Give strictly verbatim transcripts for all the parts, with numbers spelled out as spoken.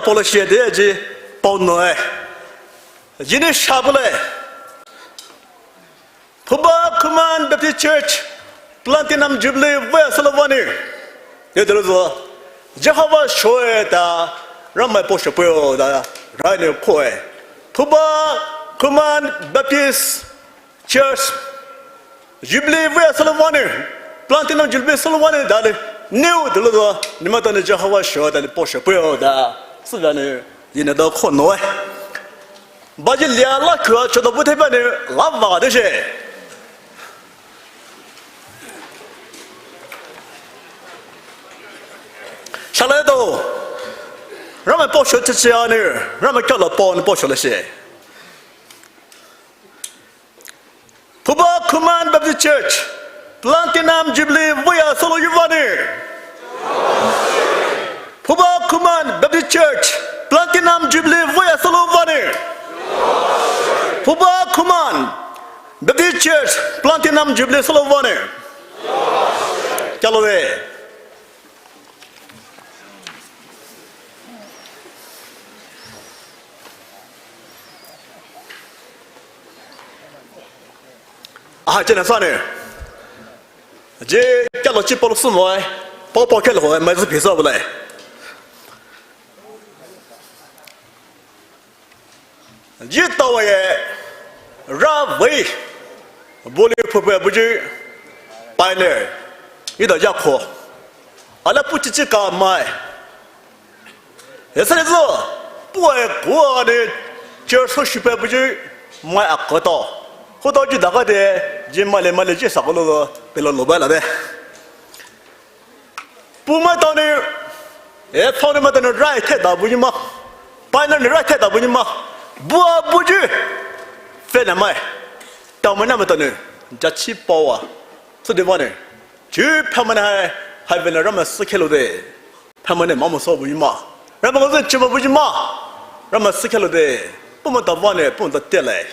Paolo shie de ji pao noe. Jini shabule. Phuba Khuman Baptist Church, Platinum Jubilee vei asalo vane. Ye dolo zo. Jehovah shoe ta Ramai pao shoe peo da rai ne koe. Phuba Khuman Baptist Church Jubilee vei asalo vane, Platinum Jubilee salo vane dale, neu dolo do, nima tane Jehovah shoe dale pao shoe peo da, sü dane, yine do konoe. Baji lia la kua chodo bu thai bane, la va de she. Shalai do, Ramai pao shoe che che ane, Ramai kalo pao ne pao shoe le she. Phuba Khuman Baptist Church, Platinum Jubilee vei asalo yu vane. Phuba Khuman Baptist Church, Platinum Jubilee vei asalo vane. Phuba Khuman Baptist Church, Platinum Jubilee salo vane. Kalo ve. Aha, chena sane. Je kalo chi pao sü moe. Pao pao kalo hoe, mai zu pisa bule. Ji taoye, ra vei, bole phupe buji, pioneer, ida yako, ala pu chichi ka mai. Esa ne zo, pue kua ne, church ho shipe buji, mai akoto. Koto ji daga de, ji male male ji sakolo, pelo loba la de. Pu maitao nou, e, founder maitao nou rai the da buyu ma. Pioneer nou rai the da buyu ma. Bua buyu. Fe na mai. Tao mai na maitao nou. Jachi paowa. Süde vane. Chu phamane hai. Hai vena Ramai sü khelo de. Phamane mamo so buyu ma. Ramai ko zü chuma buyu ma. Ramai sü khelo de. Puma ta vane, puma ta tele.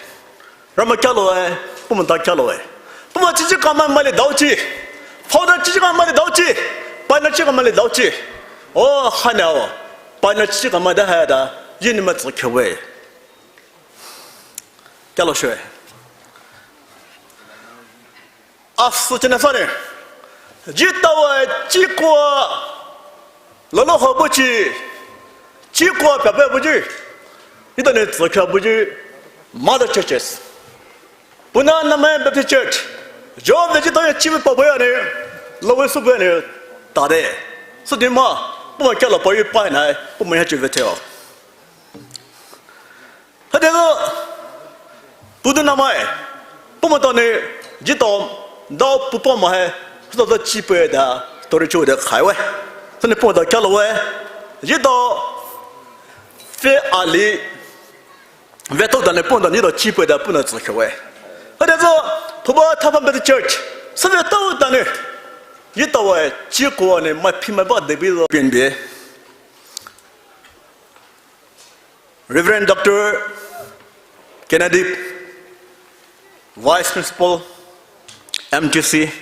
Ramai kalo e, puma ta kalo e. Puma chichi kamai mali daochi. Founder chichi kamai mali daochi. Pioneer chichi kamai mali daochi. O, hana o. Pioneer chichi kamai da ha da. Yini ma tsu khewe. Kalo shwe. Asu chena sane. Jitawa chikwa. Lolo ho buchi. Chikwa papa buchi. Ita ne tsakha buchi. Mother churches. Puna Namai Baptist Church. Jo veji to ya chibi pa boya ne. Lowe su boya ne. Tade. Su di ma. Puma kalo pa yu pa na. Puma ya chibi teo. Hade zo, pudu namai, puma tone, jito, dao pupa mahe, so to chipe da, tori chu de khai we. Sone puma da kalo we, jito, fe ali, veto da ne puma da ni do chipe da puna tsu we. Hade zo, Phuba Thapam Baptist Church, so veto da ne, jito we, chiko ne, ma pi ma ba de bi zo pin bi. Reverend Doctor Kennedy, Vice Principal, M T C,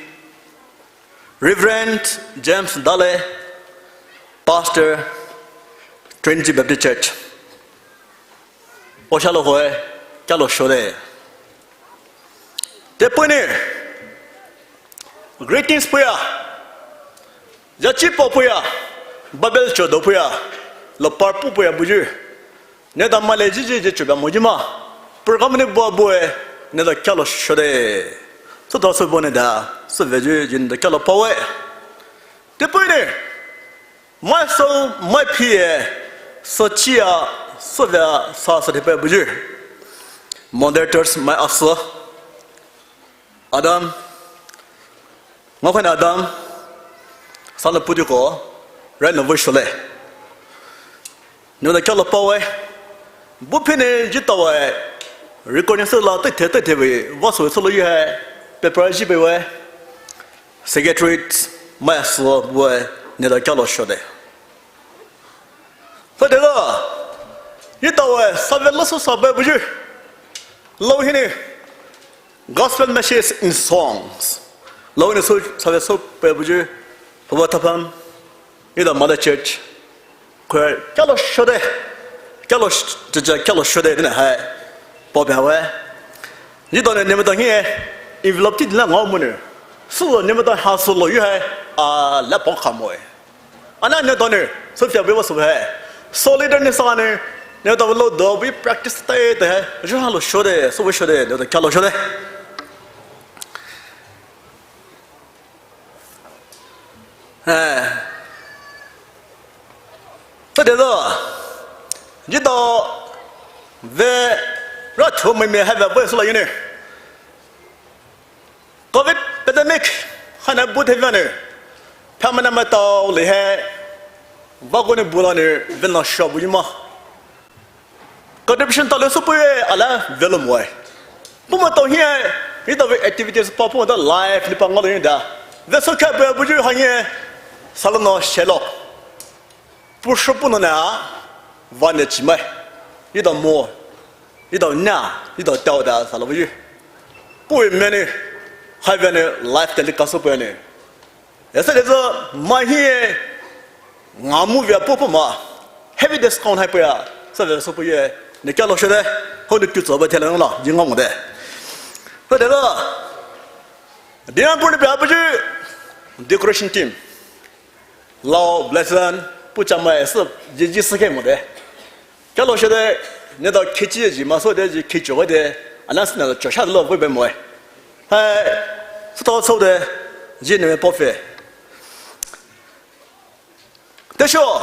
Reverend James Dale, Pastor, Trinity Baptist Church. Oshalo hoe, kalo shode. Te pune, greetings puya. Jachi po puya, Bible chodo puya, lo parpu puya buju. Ne da male jiji je chuba mojima. Program ne bua bue, ne da kalo shode. So da so bone da, so veju jin da kalo pawe. Te pune, mai so, mai pie, so chia, so vea, sa so de pe buju. Moderators, mai aso. Adam, ngakhane Adam, sala puju ko, rai na voice le. Nuna kalo pawe, bu pine jitawe, recording se la te te te te we, va so so lo ye, paper ji be we, secretary, mai so we, ne da kalo shode. Hade la, jitawe, save lo so save buju. Lo hini, Gospel Message in Songs. Lo hini so, save so pe buju. Phuba Thapam, ida Mother Church. Kue kalo shode, kalo sh-, jeje kalo shode dina hai, paopeia we. Etao ne neletao hi, envelope ti dina ngao monou. Sülo neletao ha sülo yu hai, a la pao khamoe. Ana neletao ne, Sophia bebo sübü hai. Solid ne sa ne, neletao lo do bü practice tae te hai, ju halo shode, sübü shode, neletao kalo shode. Eh. Süde do. Etao ve ra cho me me hai ve ve süla yune. Covid pandemic hana bu the vane. Pamana ma tao le hai. Va ko ne bu la ne ve na sha bu ma. Contribution tale süpei ala velo moe. Puhmaitao hi, etao ve activities pa puhmaitao live ni pa ngalo hi da. Ve sü kha be buyu ha hi, salo no shelo. Pu sho pu no na, va ne chi mai. Etao mo, etao na, etao tao da salo buyu. Puhmai ne, ha ve ne live telecast süpei ne. Esa de zü, mai hi, nga movie a pupu ma. Heavy discount hai puya. Sa ve süpei ye. Ne kalo shode. Ho ne tu tso ba tele la. Ji nga mo de. Sa de zü. Dia pun pia buyu. Decoration team. Lao, Blessing, pu cha mai sa. Ji ji sa ke mo de. Kalo shode, neletao kichi ji ma so de ji kicho de, ana sina cho sha lo bu be moe. Hai, sütao so de, ji ne me paofe. Te sho.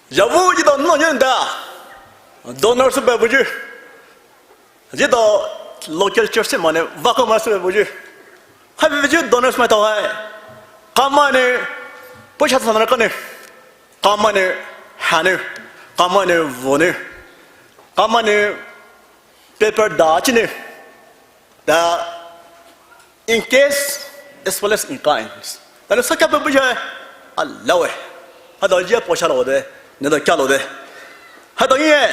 Yavu etao no yenda. Donor süpei buyu. Etao local church se mane, va ko ma süpei buyu. Hai buyu donors maitao hai. Kamane, pu sha sa na kane. Kamane, hane. Kamane, vone. Kamane, paper da chine. Da in cash as well as in kinds. Tane sa kya buyu hai. Alawe. Hatao ye po sha lo de. Neletao kalo de. Hatao ye.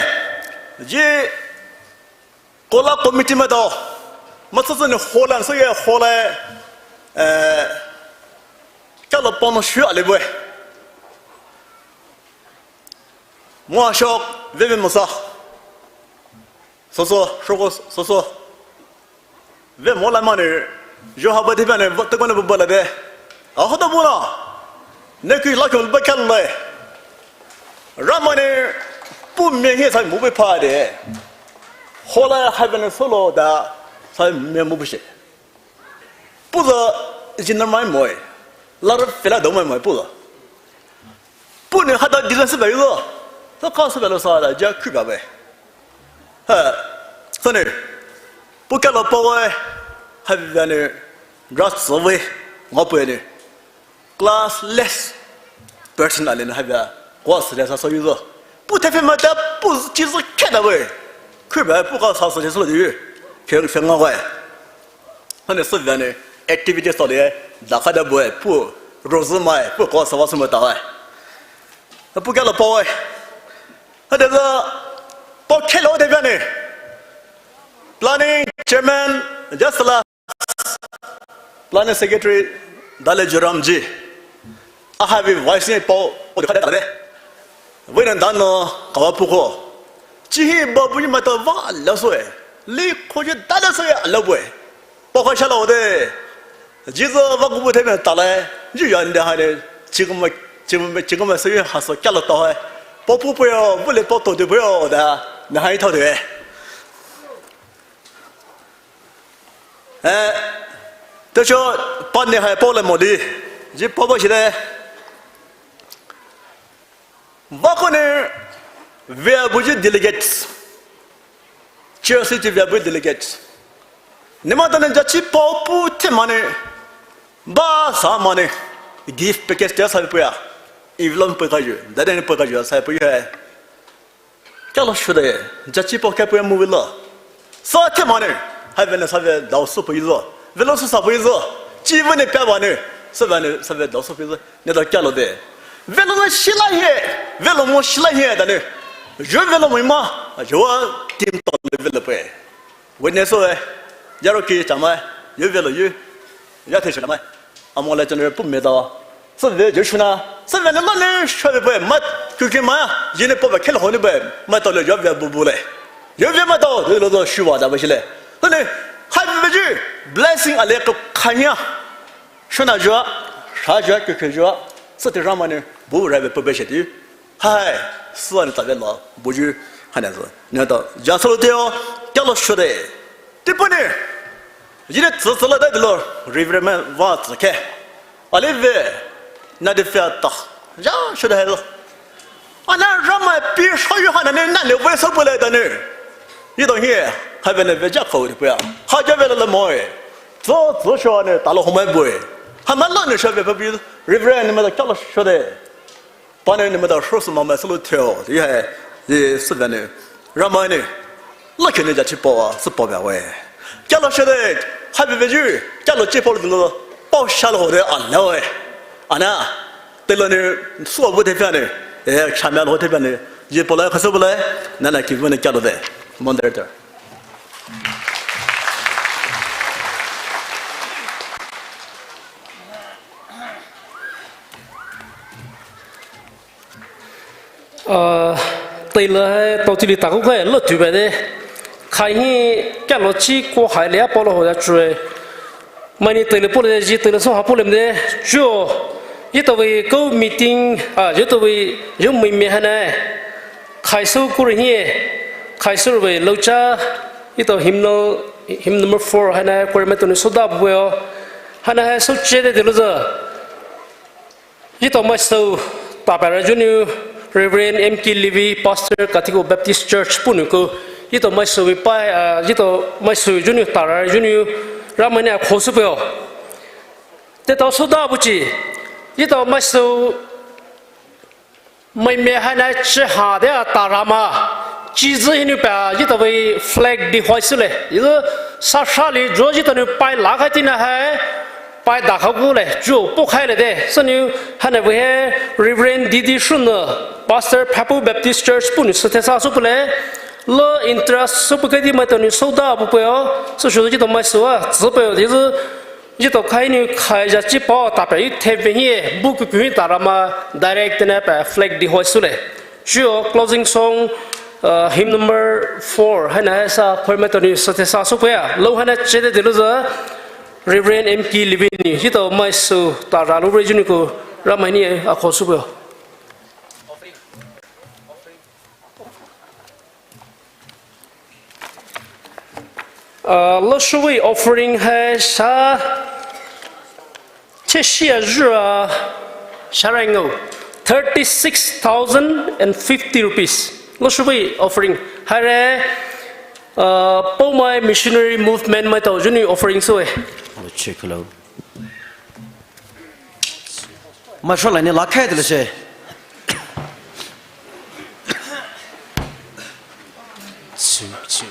Ye Kola committee maitao, matsatsa ne hola, so ye hola, eh, kalo pano shu ale bue. Mo shok, ve ve mo sa. So so, shoko, so so. Ve mo la mane, yo ha ba de ba ne, te ko ne ba la de. A ho da bu la. Ne ki la ko ba kalo le. Ramai ne, puhmai hi sa mo be pa de. Hola ha ve ne solo da, sa me mo be she. Pu zü, ji na mai moe. La ra fela do mai moe pu zü. Pu ne hatao design süpei lo. Sa ka süpei lo sa da, ja ku ba be. Ha, sa ne. Pu kalo paoe, ha ve ne, grass so ve, ngo pe ne. Classless person ale na ha ve, ko sa de sa so yu zo. Pu te fe ma ta, pu chi zo ke da ve. Ku ba, pu ka sa so de so de yu. Ke fe ngo ve. Hane so ve ne, activities to le, da ka da bue, pu, rozu mai, pu ko sa wa so ma ta ve. Pu kalo paoe. Hade zü, pao khe lo de bane. Planning chairman, just la. Planning secretary, Dale Joram ji. Aha vi vice ne pao, o de kade kade. Vei nan dan no, kawa puko. Chihi babu ni mata va la so e. Li ko je dale so e, la bue. Pao kha sha lo de. Jizo va kubu the me ta le. Ji yan de ha de. Chigum, chigum, chigum se ha so kya lo ta hai. Pao pu pu yo, bu le pao to de bu yo da. Na hai to de. Eh, te sho pa ne hai pao le mo li. Ji pao ba shi de. Va ko ne, vea buyu delegates. Church ti vea buyu delegates. Nema tane jachi pao pu te mane, ba sa mane, gift package te sa puya. Envelope pe ka yu, dade ne pe ka yu sa puya. Kya lo shu de, jachi pao kya puya mu velo. Sa te mane, ha ve ne sa ve dao su pu izo. Velo su sa pu izo. Chi ve ne pya va ne. Sa ve ne, sa ve dao su pu izo. Ne da kya lo de. Velo ne shila he. Velo mo shila he da ne. Je velo mo ma. Je wa team to le velo pe. Witness o e. Yaro ki cha ma. Ye velo ye. Ya the shila ma. Amo le chane pu me da. Süvei Jisu na, süvei na lani shave bue, ma, kuki ma, yini poba kele honi bue, maitao le yove bubu le. Yove maitao, de lo do shuwa da bashile. Lani, hai veji, blessing ale ko kanya. Shona jua, sha jua, kuki jua, süti Ramai ni, bu rave pobe sheti. Hai, süani tave lo, buju, hana zo. Ni to, ja solo teo, kalo shode. Tipuni. Yine tsü tsü la dai dilo, Reverend man va tsü ke. Alive, na de fia ta. Ja, shode helo. Ana Ramai pi sho yu hana ne, na le ve so bole da ne. Yi dong hie, ha ve ne ve ja ko de ya. Ha ja ve le mo e. Tsü tsü sho ne, ta lo ho mai bue. Ha ma lo ne sho ve pa bi, Reverend ne ma da kalo shode. Pane ni mada shrosu mama sulu teo, ye, ye suvene. Ramai ni, lo kene ja chi po, su po ba we. Kalo shede, ha be ju, kalo chi po lo, po shalo de a lo we. Ana, telo ni, su bu de fane, e, chamel ho de fane, ye po la, kasu bu la, nana ki bu ne kalo de. Moderator. Uh, tailor hai tao tili taku kai lo tu ba de. Khai hi kalo chi ko hai le a po lo ho ya chue. Mai ni tailor po le ji tailor so ha po le de. Chuo. Yi to wei ko meeting, ah, yi to wei yo mei me ha na. Khai so ku ri hi. Khai so wei lo cha. Yi to hymnal, hymn number four ha na. Ko me to ni so da bu yo. Ha na hai so che de de lo za. Yi to mai so, ta pa ra junior, Reverend M K Levy, Pastor, Cathedral Baptist Church, punu ko. Yi to mai so wi pai, ah, yi to mai so junior, ta ra junior, Ramai ni a khosu peo. Te to so da bu chi. Yi to mai so, mai me ha na chi ha de a ta Ramai. Chi zi hinu pa, yi to wei flag di hoi su le. Yi zo sa sha li, jo yi to nu pai la khai ti na hai. Pai da khao ku le, ju pu khai le de. Sü ni, hana bu he, Reverend D D Shun, Pastor Phapu Baptist Church, punu sü te sa su pu le. Lo interest su pu ke di mai to ni so da bu pu yo. Sü shu yi to mai so a, zi pu yo, di zi, yi to khai ni khai ja chi pa, ta pe yi te ve hi, bu ku ku ta Ramai, direct ne pa flag di hoi su le. Chuo closing song, uh, hymn number four, hana sa, poem to ni sa te sa su pea, lo hana che de de lo za, Reverend M K Levy ni, yi to mai so, ta ra lo re junior ko, Ramai ni a khosu peo. Uh, lo shuwi offering hai sa, Che shia zhura sharango, thirty-six thousand and fifty rupees. Lo shuwi offering. Hare, uh, Poumai missionary movement mai to juni offering sue. Lo check lo. Mai shuwa ni la khai de le she. Check, check.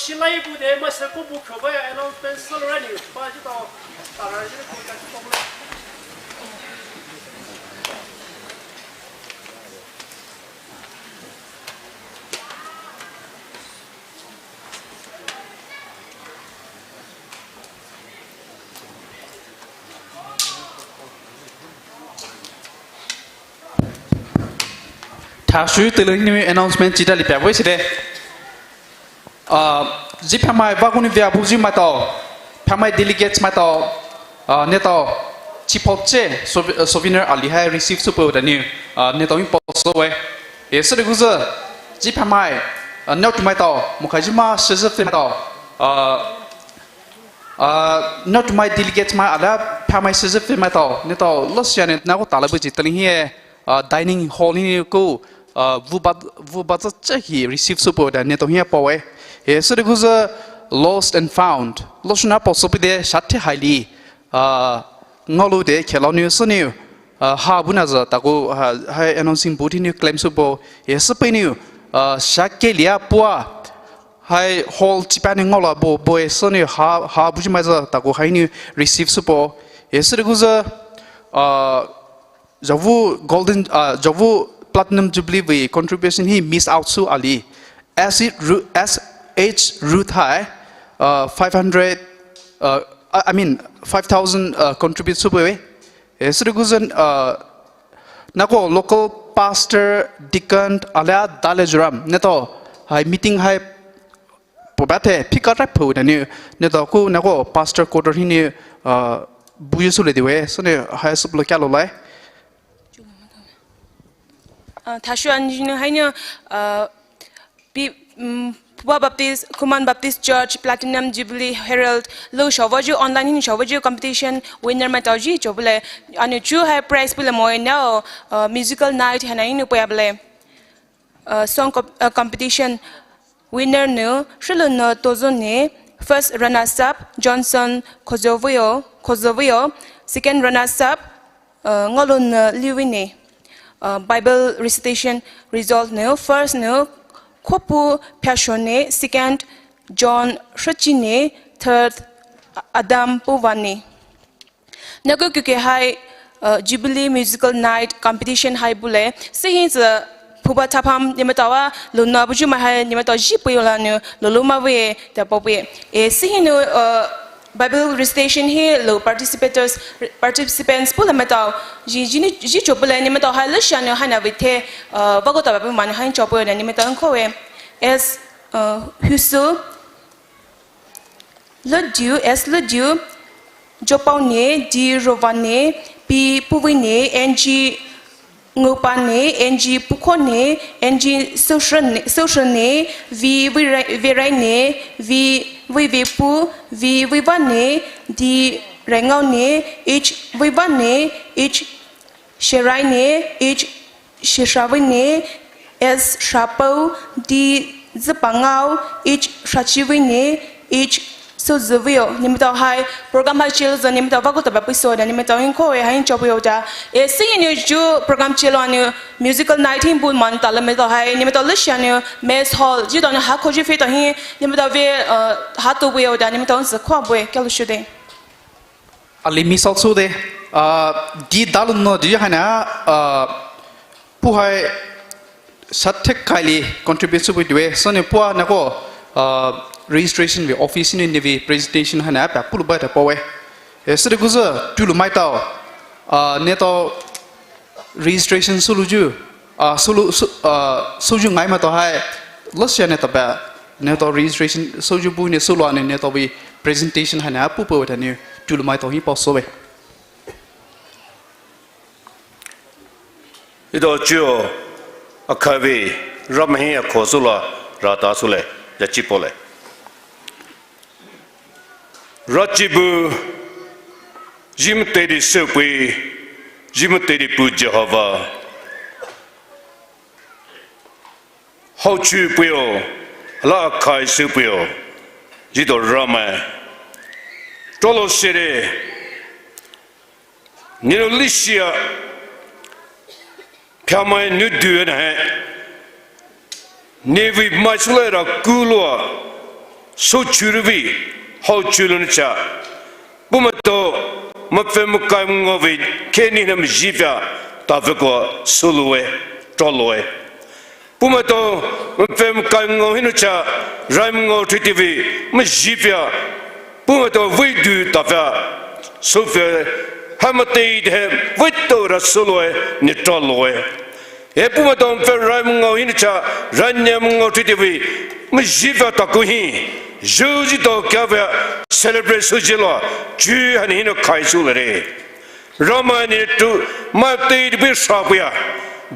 Chilai bu de masa ko bu khoba ya announcement sal rani ba ji to tara ji ko ka ko le. Thasü tele ni announcement chida li pya wei side. Ah, ji phamai ba kuni via bu ji maitao, phamai delegates maitao, ah, neto, chipot che, souv-, souvenir ali hai receive süpeu da ni, ah, neto mi post so wei. E sede guze, ji phamai, ah, neto maitao, mukhaji ma sheze fe maitao, ah, ah, neto mai delegates mai ala phamai sheze fe maitao, neto lo sia ne nako tala bu ji tele hi e, ah, dining hall hi ko, ah, vuba, vuba za che hi receive süpeu da neto hi a pawe. E sede guze lost and found. Lo shuna post so pi de shathe haili, ah, ngalu de khelao ni so ni, ah, ha bu na za tako, ha, ha announcing board hi ni claim süpeu. E sede pi ni, ah, sha kelia pua. Hai hall chipa ni ngalu bo, bo e so ni ha, ha bu ji mai za tako hai ni receive süpeu. E sede guze, ah, Javu Golden, ah, Javu Platinum Jubilee vei contribution hi miss out sü ali. S H Ru-, S H Ruth hai, ah, five hundred, ah, I, I mean, five thousand, ah, contribute süpeu wei. E sede guze, ah, nako local pastor, deacon, ala dale juram. Neto, hai meeting hai Poba the, phika rap phu da ni, neto ku nako pastor quarter hi ni, ah, buyu sule diwe, so ni hai sup lo kya lo lai. Ah, thashu anjinu hai ni, ah, pi, mm, Phuba Baptist, Khuman Baptist Church, Platinum Jubilee Herald, lo shawaju online hi ni shawaju competition winner maitao ji chobule, anu chu hai prize pule moi nao, ah, musical night hana hi ni poya bule. Uh, song comp-, uh, competition winner nu Shrulun nu Tozon ne, first runners up Johnson Khozovuyo, Khozovuyo, second runners up, uh, Ngolun nu Liwi ne. Uh, Bible recitation result nu first nu Khopu Pyasho ne, second John Shrochi ne, third Adam Puvan ne. Nako kuke hai, uh, Jubilee Musical Night Competition hai bule, sihin sa phuba thapam nimetawa, lo na buju ma hai nimetawa ji puyo la nu, lo lo ma we, ta po we. E sihin nu, uh, Bible recitation hi lo participators, participants bule metawa, ji, ji ni, ji cho bule nimetawa hai lo sha nu hai na we the, uh, vago ta ba man hai cho puyo na nimetawa ko we. As, uh, Husu, Lodiu, S Lodiu, Jopau ne, D Rovane, P Puwine, N G Ngopane, N G Pukone, N G Soshane, Soshane, V Viraine, V Vivepu, V Vivane, D Rengaune, H Vivane, H Sheraine, H Sheshavine, S Shapau, D Zipangau, H Shachivine, H Sozivio. Nimetao hai program hai chilo zo nimetao vago taba piso da nimetao inko e hai chopo yo da. E singing ni ju program chilo anu musical night hin bun man tala nimetao hai nimetao lishia anu mess hall ji da anu ha khoji fe ta hin nimetao ve, uh, ha to ve yo da nimetao zikwa bwe kalo shude. Ali misal su de, ah, di dalun no di hana, ah, pu hai sathek kaili contribute su bui due, so ne pua nako, ah, registration vi office ni nevi presentation hana pa pulu bai ta pawe. E, sede guza tulu mai tao, ah, ne tao registration sulu ju, ah, sulu, su-, ah, suju ngai ma to hai, lo sia ne taba, ne to registration suju bu ne sulu ane ne to bi presentation hana pu pu ta ne tulu mai to hi pa so be. Ito chuo, a khavi, ram hi a kho sula, ra ta sule, ya chi pole. Rachibu, jim tedi sepui, jim tedi pu Jehovah. Hauchu puyo, la kai su puyo, jito rama. Tolo sere, nino lisia, pyamai nudu na he. Nevi mai sule ra kulua, sü churüvei, hao chulou nou cha. Puh maitao, mapfü makai mangao vei, khe nenou mashi pfüa, tave ko süloue, troloue. Puh maitao, mapfü makai mangao hinou cha, rai mangao thitevei, mashi pfüa, puh maitao vei du tave, süpfü, hai maitao de, vei tao ra süloue, ne troloue. E puh maitao mapfü rai mangao hinou cha, rai ne mangao thitevei, mashi pfüa takou hi, zhou zhi tao kavei, celebrate sü zhilou, chu haina hinou khai sü lare. Ramai ne tu, maitao de vei sha pfüa,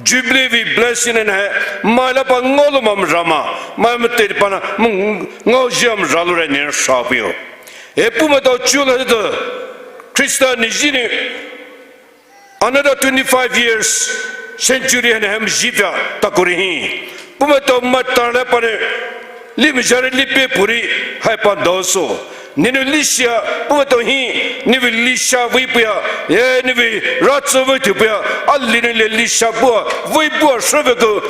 Jubilee vei blessing ne hai, mai la pa ngaolou ma Ramai, mai maitao de pa na, mangao zhi ma raloure ne sha pfüo. E puh maitao chu la de, Khrista ne zhi ne, another twenty-five years, century haina hai mashi pfüa takoure hi. Puh maitao maitao la pa ne, li mizhare li pe puri, hai pa daosou. Nenou lishia, puh maitao hi, nevei lisha vei pfüa, e nevei ratsü vei tu pfüa, ali nou le lisha pfüa, vei pfüa shevei ko,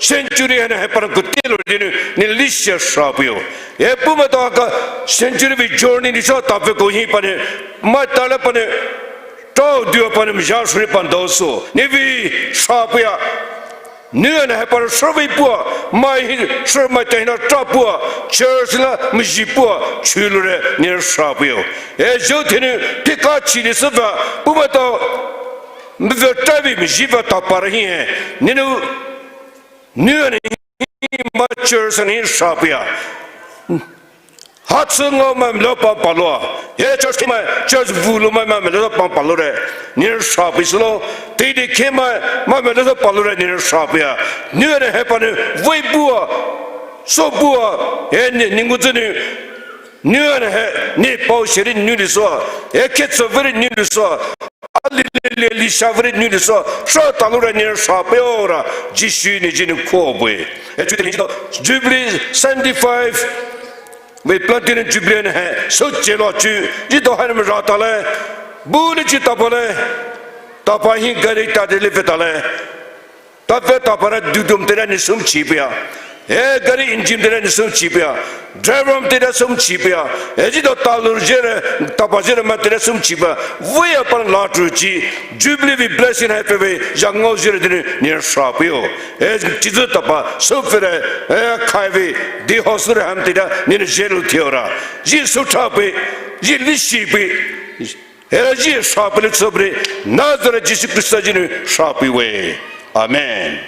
century haina hai pa na ko telou nenou, ne lishia sha pfüo. E puh maitao ka, century vei journey ne sha tave ko hi pa ne, maitao la pa ne, tao dua pa ne mzha shuri pa daosou, nevei sha pfüa. Nüa ne hai pa na shevei pfüa, mai hi, shevei maitao hinou tra pfüa, church la mashi pfüa, chuloure, ne sha pfüo. E zhou tenou, pika chi de süpfü, puh maitao, mvü tavei mashi pfüa tapare hi e, nenou, nüa ne hi, mai church ne sha pfüa. Hatsü ngao mai mlo pa palou. E church mai, church vulou mai mai mlo pa paloure. Ne sha pfüsülou. Teidei khe mai, mai mlo paloure ne sha pfüa. Nüa ne hai pa ne vei pfüa. Sü pfüa. E ne, ne nguzü ne. Nüa ne hai, ne pao sheri nü lisou. E khe tsü veri nü lisou. Ali le, le, lisha veri nü lisou. Sha taloure ne sha pfüo ra. Jisu ne zhi ne ko bue. E chu teidei Jubilee seventy-five. Vei platinum jubilee ne hai, sü chelou chu, zhi tao hai ne mara talai, bu le chi tapalai, tapa hi gari ta de le pfütalai, tapfü tapare dudum tere ne sum chi pfüa, e gari engine tere ne sum chi pfüa, driver tere sum chi pfüa, e zhi tao talou zhire, tapa zhire ma tere sum chi pfüa, vei a pa na la tru chi, jubilee vei blessing hai pfüvei, zha ngao zhire tere ne sha pfüo. E, chizü tapa, sü pfüre, e, khaivi, di hosure ham tida, nini zhelu thiora. Zhi sü thapü, zhi lishi pü, e, zhi sha pü le tsüpre, Nazareth Jisu Khrista zhinu sha pü we. Amen.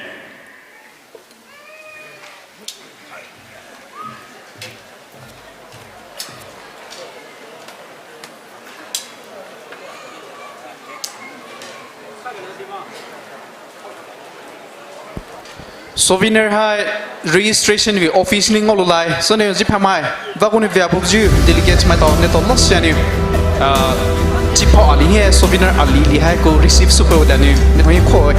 Souvenir hai registration vei office ni ngaoloulai, sünou zhi phamai, vakou nou vei abuyu, delegates maitao, neletao last year nou, ah, zhi phao ali hi souvenir ali li hai kou receive süpüo danu, neletao hi khoi.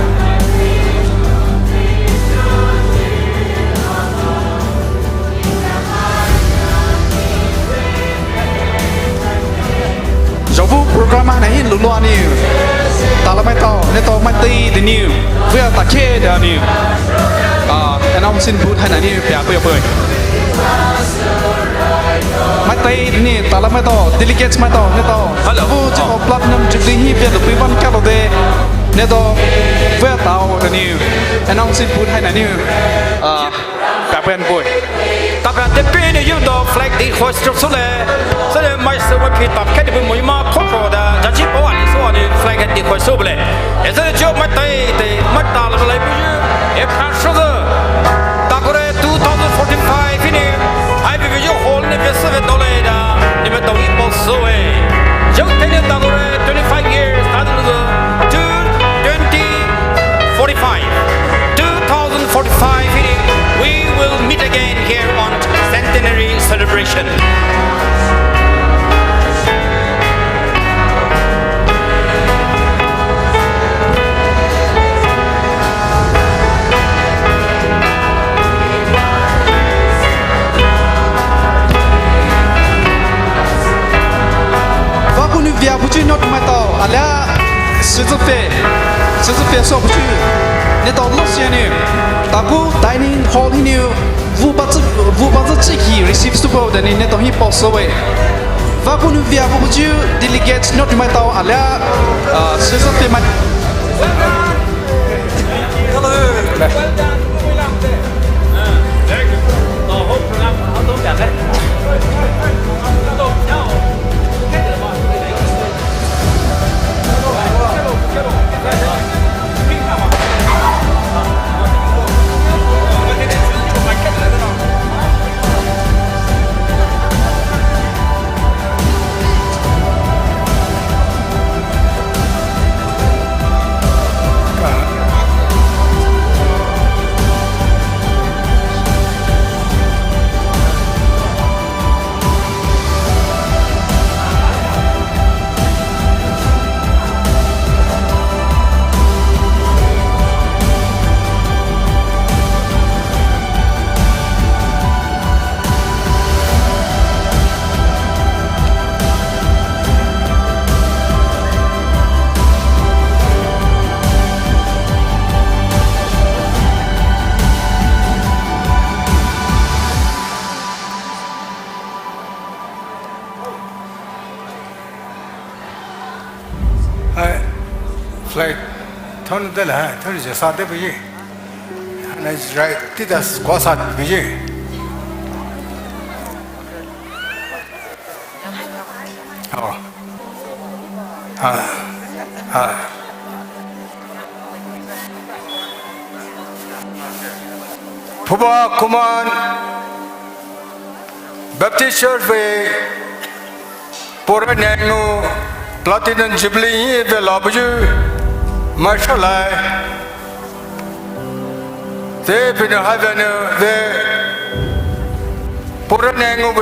Zhovu program haina hi lulu aniu. Talamaitao, neletao maitao deniu. Vei a takhe deniu. Ah, announcing booth haina niu pia pui pui. Maitao deniu, talamaitao, delegates maitao, neletao. Hello. Zhovu zhi platinum jubilee hi pia lu pui van kalo de. Neletao, vei a tao deniu. Announcing booth haina niu. Ah. Tapen boy. Tapen te pene yu do flag di hoist sule. Sule mai se wa pi tap ke di bu mo ma kho kho da. Ja chi po ani so ani flag di hoist sule. E se jo maitao te maitao le bu yu. E pra so de. Takore two thousand forty-five ini. Ai bi yu hol ni be se do le da. Ni be do i po so e. Jo te ni takore twenty-five years. Ta de two twenty forty-five. Two thousand forty-five ini, we will meet again here on centenary celebration. Vakou nou vei abuyu nou maitao, alia, süzüphe, süzüphe so buyu, neletao last year nou, takou dining hall hinou, vu ba tsü, Vubazü chiki receive süpao dani neletao hi paosowe. Vakunou via bubuyu delegate no tumai tao alia, uh, sesa pemai. Hai, flag thon de la, thon je sa de biji. Hai, right, ti das kwa sa biji. Oh. Ah. Ah. Phuba Kuman Baptist Church vei pora nengu Platinum Jubilee hi vei labuyu mai shalai. Te pinu hai vei ne vei pora nengu vei